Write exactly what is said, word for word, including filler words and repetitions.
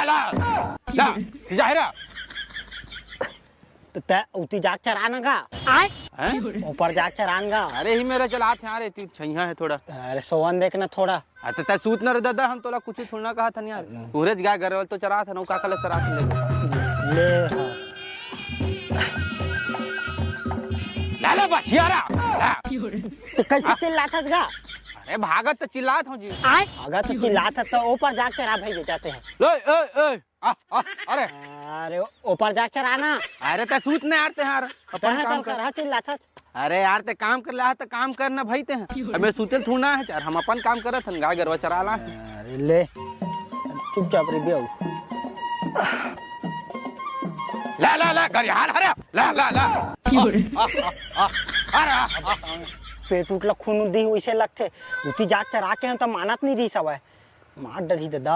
ला, जा रे। त तैं उती जाके चरा ना गा। हैं? ऊपर जाके चरा ना गा। अरे ही मेरा चलात हे, अरे तू छैया हे थोड़ा। अरे सोवन देख ना थोड़ा। अरे त तैं सूत ना रे दादा, हम तोला कुछ थोड़ा ना कहा था यार। तू रे गाय गरवा ल तो चरात हन, का का ल चरात हन ले। ले, हाँ। ला, ला, बसियारा, ला। त कइसे चिल्लात हस गा? अरे भागत त चिल्लात हूँ जी। भागत त चिल्लात हस त ऊपर जाके चरा भाई, जाते हैं। लो, ए, ए, आ, आ, अरे। अरे ऊपर जाके चरा ना। अरे तैं सूत ना यार, तैं यार अपन तैं काम कर। कर, हाँ, चिल्लात हस। अरे यार, तैं काम कर ले, हाँ, तैं काम करना भाई, तैं। अबे सूते थोड़ा ना हे यार, हम अपन काम करत हन, गाय गरवा चरा ला। अरे ले, चुपचाप रे बियाऊ। ला, ला, ला, गरियाल, अरे, ला, ला, ला। क्यों रे? आ, आ, आ, अरे, आ, आ। पेट उठ ला खून उदी वइसे लगथे। उती जात चरा के हम त मानत नहीं रही सवय। मार डरही दादा।